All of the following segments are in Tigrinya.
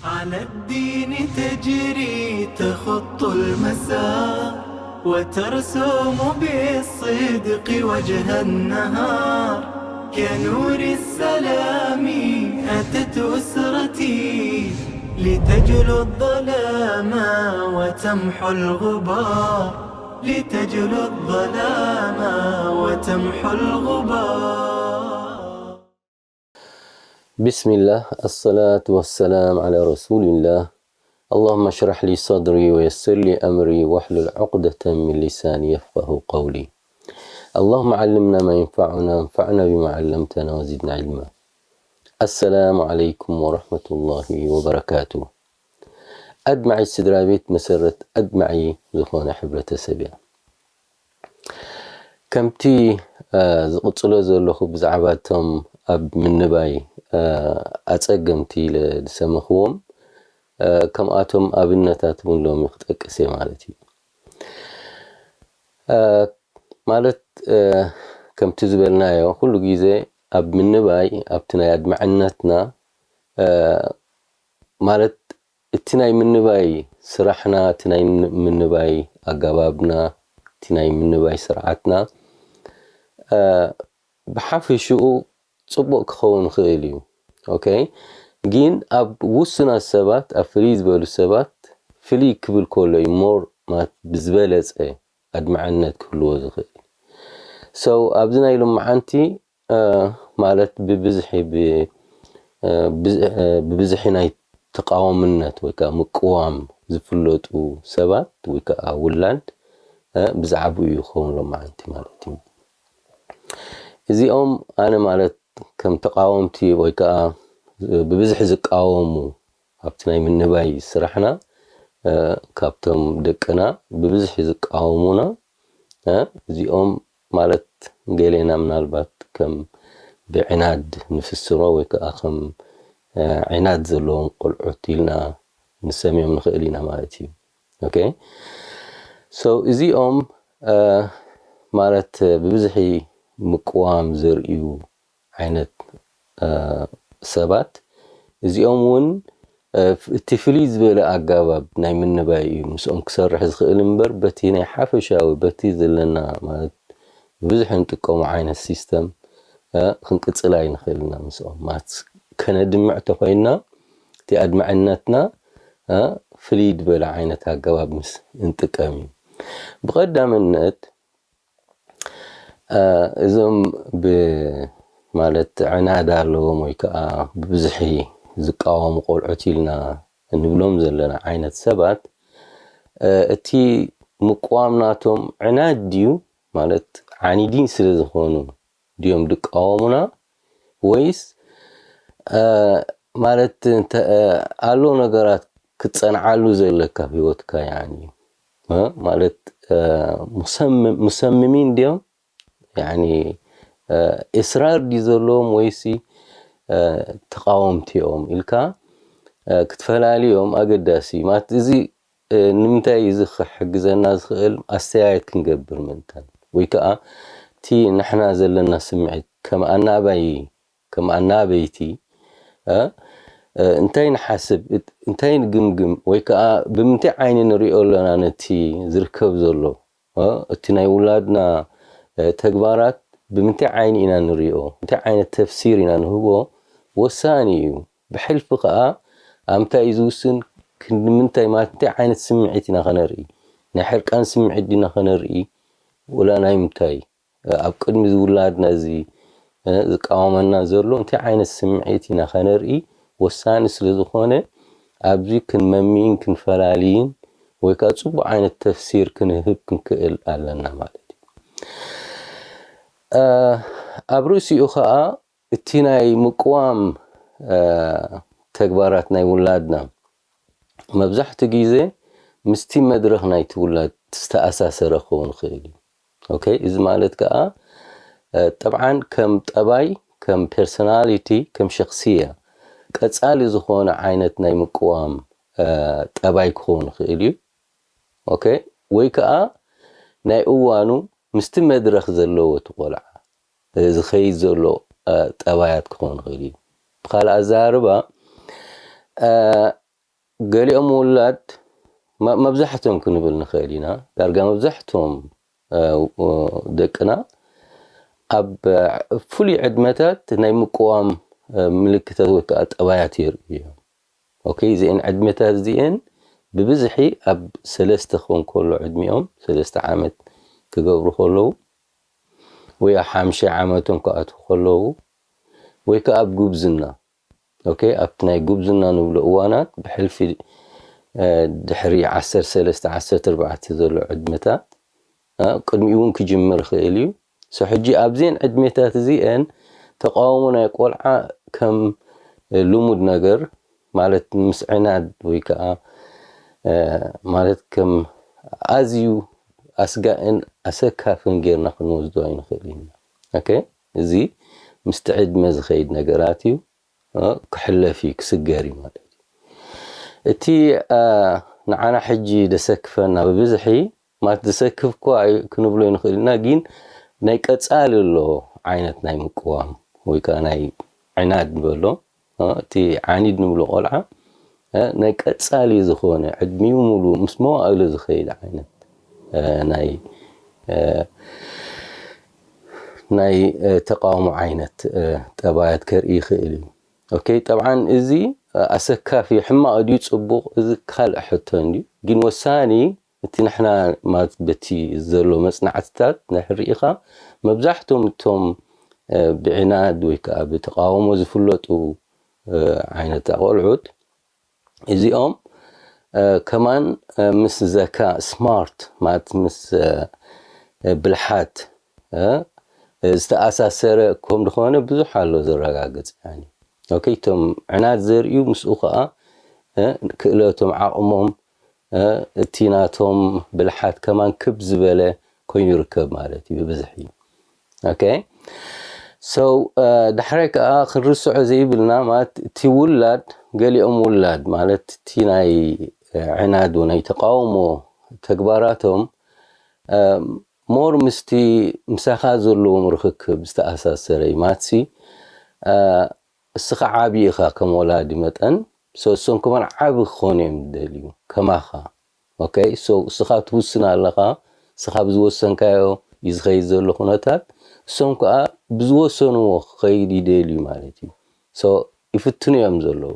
على الدين تجري تخط المسار، وترسم بالصدق وجه النهار. كنور السلام أتت أسرتي، لتجلو الظلام وتمحو الغبار، لتجلو الظلام وتمحو الغبار. بسم الله، الصلاة والسلام على رسول الله. اللهم اشرح لي صدري ويسر لي أمري واحلل عقدة من لساني يفقه قولي. اللهم علمنا ما ينفعنا، وانفعنا بما علمتنا وزدنا علما. السلام عليكم ورحمة الله وبركاته. ኣድማዒ ስድራ ቤት መሰረት ኣድማዒ ዝኾነ ሕብረተሰብ እያ። ከምቲ ዝቕጽሎ ዘለኹ ብዛዕባ እቶም ኣብ ምንባይ ኣጸገምቲ ኢለ ዝሰመኽዎም፣ ከምኣቶም ኣብነታት እውን ሎሚ ክጠቅስ እየ ማለት እዩ። ማለት ከምቲ ዝበልናዮ ኩሉ ግዜ ኣብ ምንባይ ኣብቲ ናይ ኣድማዕነትና ማለት እቲ ናይ ምንባይ ስራሕና፣ እቲ ናይ ምንባይ ኣገባብና፣ እቲ ናይ ምንባይ ስርዓትና ብሓፈሽኡ ጽቡቕ ክኸውን ይኽእል እዩ። ኦኬ፣ ግን ኣብ ውሱናት ሰባት፣ ኣብ ፍልይ ዝበሉ ሰባት ፍልይ ክብል ከሎ እዩ ሞር ማለት ብዝበለጸ ኣድማዕነት ክህልዎ ዝኽእል። So ኣብዚ ናይ ሎማዓንቲ ማለት ብብዝሒ ብብዝሒ ናይ ተቃዋምነት ወይ ከዓ ምቅዋም ዝፍለጡ ሰባት ወይ ከዓ ውላድ ብዛዕባኡ እዩ ክኸውን ሎማዓንቲ ማለት እዩ። እዚኦም ኣነ ማለት ከም ተቃወምቲ ወይ ከዓ ብብዝሒ ዝቃወሙ ኣብቲ ናይ ምንባይ ስራሕና ካብቶም ደቅና ብብዝሒ ዝቃወሙና እዚኦም ማለት ገሌና ምናልባት ከም ብዕናድ ንፍስሮ ወይ ከዓ ከም ዕናድ ዘለዎም ቆልዑት ኢልና ንሰምዮም ንኽእል ኢና ማለት እዩ። ኦኬ፣ so እዚኦም ማለት ብብዝሒ ምቅዋም ዘርእዩ ዓይነት ሰባት እዚኦም እውን እቲ ፍልይ ዝበለ ኣጋባብ ናይ ምንባይ እዩ ምስኦም ክሰርሕ ዝኽእል እምበር በቲ ናይ ሓፈሻዊ በቲ ዘለና ማለት ብዙሕ እንጥቀሙ ዓይነት ሲስተም ክንቅጽል ኣይንኽእል ኢና ምስኦም ማለት ከነድምዕ ተኾይንና እቲ ኣድማዕነትና ፍልይ ዝበለ ዓይነት ኣገባብ ምስ እንጥቀም እዩ። ብቐዳምነት እዞም ብ ማለት ዕናዳ ኣለዎም ወይ ከዓ ብብዝሒ ዝቃወሙ ቆልዑት ኢልና እንብሎም ዘለና ዓይነት ሰባት እቲ ምቅዋም ናቶም ዕናድ ድዩ ማለት ዓኒዲን ስለ ዝኾኑ ድዮም ድቃወሙና ወይስ ማለት ኣሎ ነገራት ክትጸንዓሉ ዘለካ ህይወትካ ያኒ ማለት ሙሰምሚን ድዮም ያኒ እስራር ድዩ ዘለዎም ወይሲ ተቃወምቲ እዮም ኢልካ ክትፈላልዮም ኣገዳሲ ማለት እዚ ንምንታይ እዚ ክሕግዘና ዝኽእል ኣስተያየት ክንገብር ምእንታን ወይ ከዓ እቲ ንሕና ዘለና ስምዒት ከም ኣናባይ ከም ኣናበይቲ እንታይ ንሓስብ እንታይ ንግምግም ወይ ከዓ ብምንታይ ዓይኒ ንሪኦ ኣለና ነቲ ዝርከብ ዘሎ እቲ ናይ ውላድና ተግባራት ብምንታይ ዓይኒ ኢና ንሪኦ እንታይ ዓይነት ተፍሲር ኢና ንህቦ ወሳኒ እዩ። ብሕልፊ ከዓ ኣምታይ እዩ ዝውስን ክንዲ ምንታይ ማለት እንታይ ዓይነት ስምዒት ኢና ከነርኢ ናይ ሕርቃን ስምዒት ዲና ከነርኢ ወላ ናይ ምንታይ ኣብ ቅድሚ ዝውላድና እዚ ዝቃወመና ዘሎ እንታይ ዓይነት ስምዒት ኢና ከነርኢ ወሳኒ ስለ ዝኾነ ኣብዚ ክንመሚን ክንፈላልይን ወይ ከዓ ፅቡቅ ዓይነት ተፍሲር ክንህብ ክንክእል ኣለና ማለት እዩ። ኣብ ርእሲኡ ከዓ እቲ ናይ ምቅዋም ተግባራት ናይ ውላድና መብዛሕትኡ ግዜ ምስቲ መድረኽ ናይቲ ውላድ ዝተኣሳሰረ ክኸውን ይኽእል እዩ። ኦኬ፣ እዚ ማለት ከዓ ጠብዓን ከም ጠባይ ከም ፐርሶናሊቲ ከም ሸክስያ ቀጻሊ ዝኾነ ዓይነት ናይ ምቅዋም ጠባይ ክኸውን ይኽእል እዩ። ኦኬ፣ ወይ ከዓ ናይ እዋኑ ምስቲ መድረኽ ዘለዎ እቲ ቆልዓ ዝኸይድ ዘሎ ጠባያት ክኾን ይኽእል እዩ። ብካልእ ኣዘራርባ ገሊኦም ውላድ መብዛሕቶም ክንብል ንኽእል ኢና። ዳርጋ መብዛሕቶም ደቅና ኣብ ፍሉይ ዕድመታት ናይ ምቅዋም ምልክታት ወይ ከዓ ጠባያት የርእዩ እዮም። ኦኬ፣ እዚአን ዕድመታት እዚአን ብብዝሒ ኣብ ሰለስተ ክኾን ከሎ ዕድሚኦም፣ ሰለስተ ዓመት ክገብሩ ከለዉ ወይ ኣብ ሓምሻይ ዓመቶም ክኣትዉ ከለዉ ወይ ከዓ ኣብ ጉብዝና። ኦኬ፣ ኣብቲ ናይ ጉብዝና ንብሎ እዋናት ብሕልፊ ድሕሪ ዓሰርተ ሰለስተ ዓሰርተ ኣርባዕተ ዘሎ ዕድመታት ቅድሚኡ እውን ክጅምር ይኽእል እዩ። ሕጂ ኣብዚአን ዕድሜታት እዚአን ተቃውሞ ናይ ቆልዓ ከም ልሙድ ነገር ማለት ምስ ዕናድ ወይ ከዓ ማለት ከም ኣዝዩ ኣስጋእን ኣሰካፍን ጌርና ክንወስዶ ኣይንኽእል ኢና። ኦኬ፣ እዚ ምስቲ ዕድመ ዝኸይድ ነገራት እዩ። ክሕለፍ እዩ፣ ክስገር እዩ ማለት እዩ። እቲ ንዓና ሕጂ ደሰክፈና ብብዝሒ ማለት ደሰክፍ እኳ ክንብሎ ይንኽእል ኢና፣ ግን ናይ ቀጻሊ ኣሎ ዓይነት ናይ ምቅዋም ወይ ከዓ ናይ ዕናድ ንበሎ እቲ ዓኒድ ንብሎ ቆልዓ ናይ ቀጻሊ ዝኾነ ዕድሚኡ ሙሉ ምስ መዋእሉ ዝኸይድ ዓይነት ናይ ናይ ተቃውሞ ዓይነት ጠባያት ከርኢ ይኽእል እዩ። ኦኬ፣ ጠብዓን እዚ ኣሰካፊ ሕማቕ ድዩ ጽቡቕ፣ እዚ ካልእ ሕቶ እንድዩ። ግን ወሳኒ እቲ ንሕና ማለት በቲ ዘሎ መጽናዕትታት ንሕርኢኻ መብዛሕቶም እቶም ብዕናድ ወይ ከዓ ብተቃውሞ ዝፍለጡ ዓይነት ኣቆልዑት እዚኦም ከማን ምስ ዘካ ስማርት ማለት ምስ ብልሓት ዝተኣሳሰረ ከም ዝኾነ ብዙሕ ኣሎ ዘረጋግጽ። ኦኬ፣ እቶም ዕናድ ዘርእዩ ምስኡ ከዓ ክእለቶም ዓቕሞም እቲ ናቶም ብልሓት ከማን ክብ ዝበለ ኮይኑ ይርከብ ማለት እዩ ብብዝሒ። ኦኬ፣ so ዳሕራይ ከዓ ክንርስዖ ዘይብልና ማለት እቲ ውላድ ገሊኦም ውላድ ማለት እቲ ናይ ዕናድ ናይ ተቃውሞ ተግባራቶም ሞር ምስቲ ምሳኻ ዘለዎም ርክክብ ዝተኣሳሰረ እዩ። ማትሲ እስኻ ዓቢ ኢኻ ከም ወላዲ መጠን እሶም ከማን ዓቢ ክኾኑ እዮም ዝደልዩ ከማኻ። ኦኬ፣ so እስኻ ትውስን ኣለኻ፣ እስኻ ብዝወሰንካዮ እዩ ዝኸይድ ዘሎ ኩነታት፣ እሶም ከዓ ብዝወሰንዎ ክኸይድ ይደልዩ ማለት እዩ። So ይፍትኑ እዮም ዘለዉ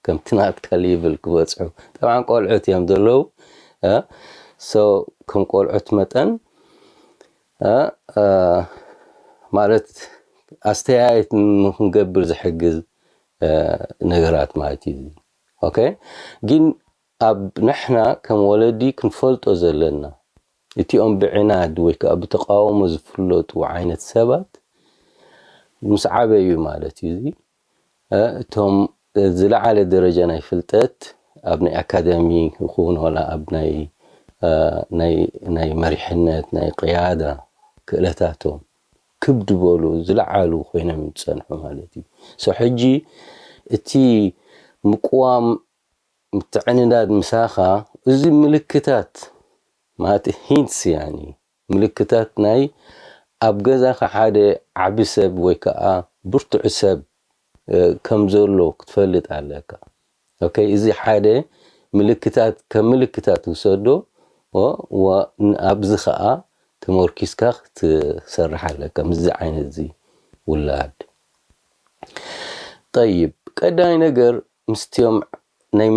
ከምቲ ናትካ ሌቭል ክበፅሑ። ጠብዓን ቆልዑት እዮም ዘለዉ። So ከም ቆልዑት መጠን ማለት ኣስተያየት ንክንገብር ዝሕግዝ ነገራት ማለት እዩ። ኦኬ፣ ግን ኣብ ንሕና ከም ወለዲ ክንፈልጦ ዘለና እቲኦም ብዕናድ ወይ ከዓ ብተቃውሞ ዝፍለጡ ዓይነት ሰባት ምስ ዓበዩ ማለት እዩ። እዚ እቶም ዝለዓለ ደረጃ ናይ ፍልጠት ኣብ ናይ ኣካደሚ ይኹን ዋላ ኣብ ናይ ናይ መሪሕነት ናይ ቅያዳ ክእለታቶም ክብ ዝበሉ ዝለዓሉ ኮይኖም ዝፀንሑ ማለት እዩ። So ሕጂ እቲ ምቅዋም ምትዕንዳድ ምሳኻ እዚ ምልክታት ማለት ሂንትስ ያኒ ምልክታት ናይ ኣብ ገዛኻ ሓደ ዓቢ ሰብ ወይ ከዓ ብርቱዕ ሰብ ከም ዘሎ ክትፈልጥ ኣለካ። ኦኬ፣ እዚ ሓደ ምልክታት ከም ምልክታት ውሰዶ። ኣብዚ ከዓ ተመርኪስካ ክትሰርሕ ኣለካ ምስዚ ዓይነት እዚ ውላድ። ጠይብ፣ ቀዳማይ ነገር ምስቲኦም ናይ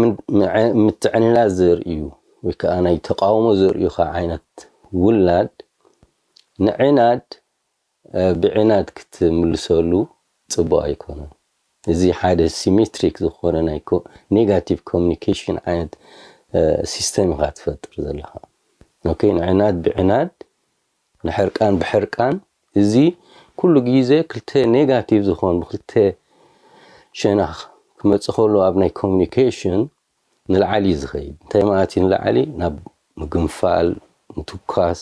ምትዕንናት ዘርእዩ ወይ ከዓ ናይ ተቃውሞ ዘርእዩካ ዓይነት ውላድ ንዕናድ ብዕናድ ክትምልሰሉ ጽቡቕ ኣይኮነን። እዚ ሓደ ሲሜትሪክ ዝኾነ ናይ ኔጋቲቭ ኮሚኒኬሽን ዓይነት ሲስተም ኢኻ ትፈጥር ዘለኻ። ኦኬ፣ ንዕናድ ብዕናድ ንሕርቃን ብሕርቃን፣ እዚ ኩሉ ግዜ ክልተ ኔጋቲቭ ዝኾን ብክልተ ሸነኽ ክመጽእ ከሎ ኣብ ናይ ኮሚኒኬሽን ንላዕሊ እዩ ዝኸይድ። እንታይ ማለት እዩ ንላዕሊ? ናብ ምግንፋል፣ ምትኳስ፣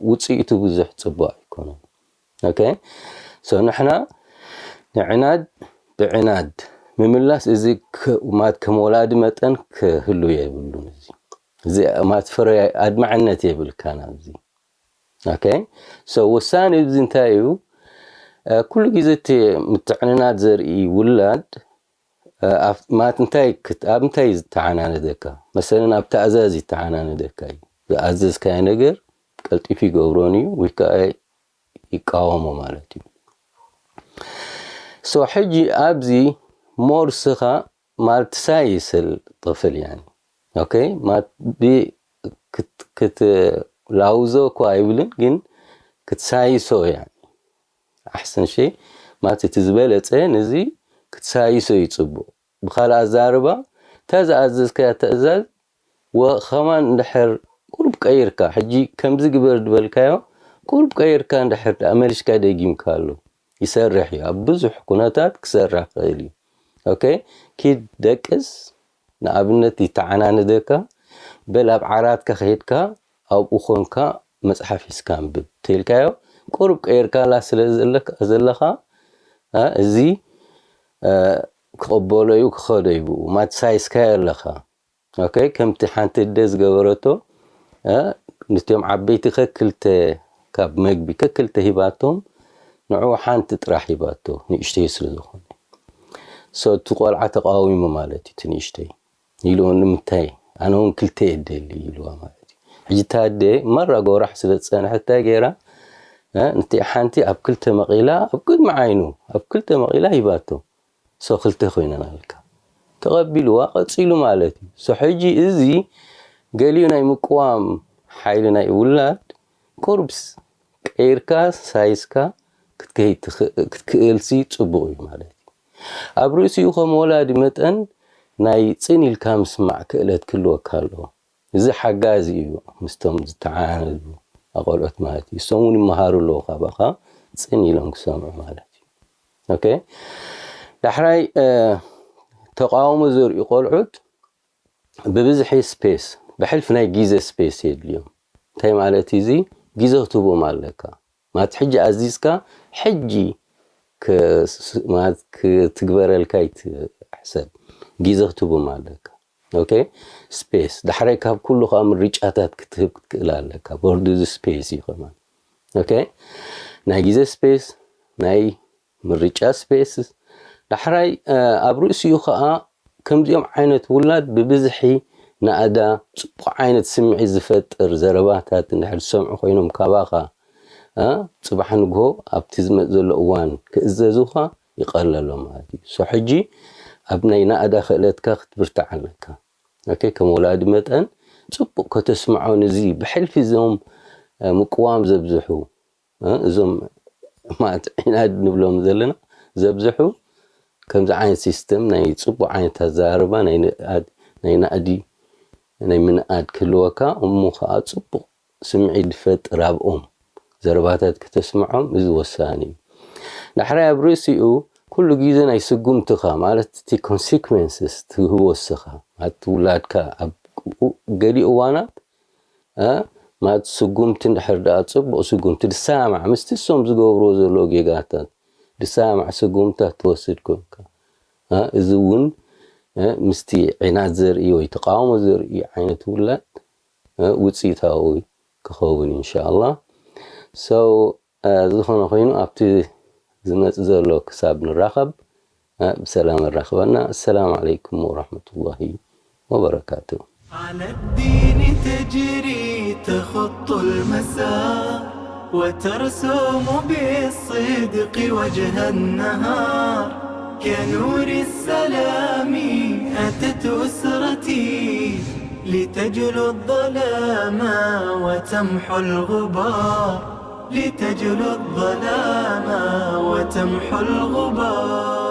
ውፅኢቱ ብዙሕ ፅቡቅ ኣይኮነን። ኦኬ፣ ሶ ንሕና ንዕናድ ብዕናድ ምምላስ እዚ ማለት ከም ወላዲ መጠን ክህሉ የብሉን። እዚ እዚ ማለት ፍረ ኣድማዕነት የብልካን ኣብዚ። ኦኬ፣ ሶ ወሳኒ እዚ እንታይ እዩ? ኩሉ ግዜ እቲ ምትዕንናድ ዘርኢ ውላድ እ፣ ኣብ-፣ ማለት እንታይ ክት-፣ ኣብ እንታይ ዝተዓናነደካ? መሰለን ኣብ ታእዛዝ ይተዓናነደካ እዩ። ዝኣዘዝካዮ ነገር ቀልጢፉ ይገብሮን እዩ፣ ወይ ከዓ ይቃወሞ ማለት እዩ። ሶ ሕጂ ኣብዚ ሞር ስኻ ማለት ትሳይስል ጥፍል፣ ያኒ፣ ኦኬ፣ ማለት ብ-፣ ክት-፣ ክትላውዞ እኮ ኣይብልን፣ ግን ክትሳይሶ፣ ያኒ፣ ኣሕሰን ሸይ፣ ማለት እቲ ዝበለጸ ነዚ ክትሳይሶ እዩ ጽቡቕ። ብኻልእ ኣዛርባ፣ እታ ዝኣዘዝካያ ትእዛዝ ወ-፣ ከማን እንድሕር ቁሩብ ቀይርካ፣ ሕጂ ከምዚ ግበር ዝበልካዮ ቁሩብ ቀይርካ እንድሕር ደኣ መሊስካ ደጊምካሉ፣ ይሰርሕ እዩ። ኣብ ብዙሕ ኩነታት ክሰርሕ ክእል እዩ። ኦኬ፣ ኪድ ደቅስ፣ ንኣብነት ይተዓናንደካ፣ በል ኣብ ዓራትካ ከይድካ ኣብኡ ኮንካ መጽሓፍ ሒዝካ ኣንብብ ተልካዮ፣ ቁሩብ ቀይርካላ ስለ ዘለካ፣ ዘለኻ፣ እ፣ እዚ፣ እ፣ ክቕበሎ እዩ፣ ክኸዶ እዩ ብኡ። ማት ሳይስካዮ ኣለኻ። ኦኬ፣ ከምቲ ሓንቲ ኣደ ዝገበረቶ፣ እ፣ ነቲኦም ዓበይቲ ከክልተ፣ ካብ መግቢ ከክልተ ሂባቶም፣ ንዕኡ ሓንቲ ጥራሕ ሂባቶ፣ ንእሽተይ ስለ ዝኾነ። ሶ፣ እቲ ቆልዓ ተቃዊሙ ማለት እዩ፣ እቲ ንእሽተይ። ኢሉ፣ "ንምንታይ? ኣነ እውን ክልተ እየ ደሊ" ኢልዋ ማለት እዩ። ሕጂ እታ ኣደ ማራ ጎራሕ ስለ ዝጸንሐት እንታይ ገይራ? እ፣ ነቲ ሓንቲ ኣብ ክልተ መቒላ፣ ኣብ ቅድሚ ዓይኑ ኣብ ክልተ መቒላ ሂባቶ። ሶ ክልተ ኮይነን ኣለካ። ተቐቢልዋ፣ ቀጺሉ ማለት እዩ። ሶ ሕጂ እዚ ገሊኡ ናይ ምቅዋም ሓይሊ ናይ ውላድ ቁርብስ ቀይርካ ሳይስካ ክትከይድ ትኽእ-፣ ክትክእልሲ ጽቡቕ እዩ ማለት እዩ። ኣብ ርእሲኡ ከም ወላዲ መጠን ናይ ጽን ኢልካ ምስማዕ ክእለት ክህልወካ ኣለዎ። እዚ ሓጋዚ እዩ ምስቶም ዝተዓናነዱ ኣቆልዑት ማለት እዩ። እሶም እውን ይመሃሩ ኣለዉ ካባኻ ጽን ኢሎም ክሰምዑ ማለት እዩ። ኦኬ። ዳሕራይ፣ እ፣ ተቃውሞ ዘርእዩ ቆልዑት ብብዝሒ ስፔስ፣ ብሕልፊ ናይ ግዜ ስፔስ የድልዮም። እንታይ ማለት እዩ እዚ? ግዜ ክትህቦም ኣለካ። ማለት ሕጂ ኣዚዝካ፣ ሕጂ ክ-፣ ስ-፣ ማለት ክትግበረልካ ይትሕሰብ። ግዜ ክትህቦም ኣለካ። ኦኬ? ስፔስ። ዳሕራይ ካብ ኩሉ ከዓ ምርጫታት ክትህብ ክትክእል ኣለካ። ቦርዱ እዚ ስፔስ እዩ ከማን። ኦኬ? ናይ ግዜ ስፔስ፣ ናይ ምርጫ ስፔስ። ዳሕራይ፣ እ፣ ኣብ ርእሲኡ ከዓ ከምዚኦም ዓይነት ውላድ ብብዝሒ ናእዳ፣ ጽቡቕ ዓይነት ስምዒት ዝፈጥር ዘረባታት እንድሕር ዝሰምዑ ኮይኖም ካባኻ፣ እ፣ ጽባሕ ንግሆ ኣብቲ ዝመጽእ ዘሎ እዋን ክእዘዙኻ ይቐለሎም ማለት እዩ። ሶ ሕጂ ኣብ ናይ ናእዳ ክእለትካ ክትብርታዕ ኣለካ። ኦኬ፣ ከም ወላዲ መጠን ጽቡቕ ከተስምዖ፣ ንዚ ብሕልፊ እዞም፣ እ፣ ምቅዋም ዘብዝሑ፣ እ፣ እዞም ማለት ዒናድ ንብሎም ዘለና ዘብዝሑ፣ ከምዚ ዓይነት ሲስተም ናይ ጽቡቕ ዓይነት ኣዘራርባ፣ ናይ ንኣድ-፣ ናይ ናእዲ፣ ናይ ምንኣድ ክህልወካ፣ እሞ ኸኣ ጽቡቕ ስምዒት ዝፈጥር ኣብኦም ዘረባታት ከተስምዖም፣ እዚ ወሳኒ እዩ። ዳሕራይ ኣብ ርእሲኡ ኩሉ ግዜ ናይ ስጉምትኻ፣ ማለት እቲ ኮንሲኩዌንስስ ትህቦ እስኻ፣ ማለት ውላድካ ኣብ ገሊኡ እዋናት፣ እ፣ ማለት ስጉምቲ እንድሕር ደኣ ጽቡቕ ስጉምቲ ድሰማማዕ፣ ምስቲ እሶም ዝገብርዎ ዘለዉ ጌጋታት ድሰማማዕ ስጉምትታት ትወስድ ኮንካ፣ እ፣ እዚ እውን፣ እ፣ ምስቲ ዒናት ዘርኢ ወይ ተቃውሞ ዘርኢ ዓይነት ውላድ፣ እ፣ ውጽኢታዊ ክኸውን ኢንሻኣላህ። So፣ እ፣ ዝኾነ ኮይኑ ኣብቲ ዝመጽእ ዘሎ ክሳብ ንራኸብ፣ እ፣ ብሰላም ኣራኽበና። السلام عليكم ورحمة الله وبركاته. على الدين تجري تخط المسار، وترسم بالصدق وجه النهار. كنور السلام أتت أسرتي، لتجلو الظلام وتمحو الغبار، لتجلو الظلام وتمحو الغبار.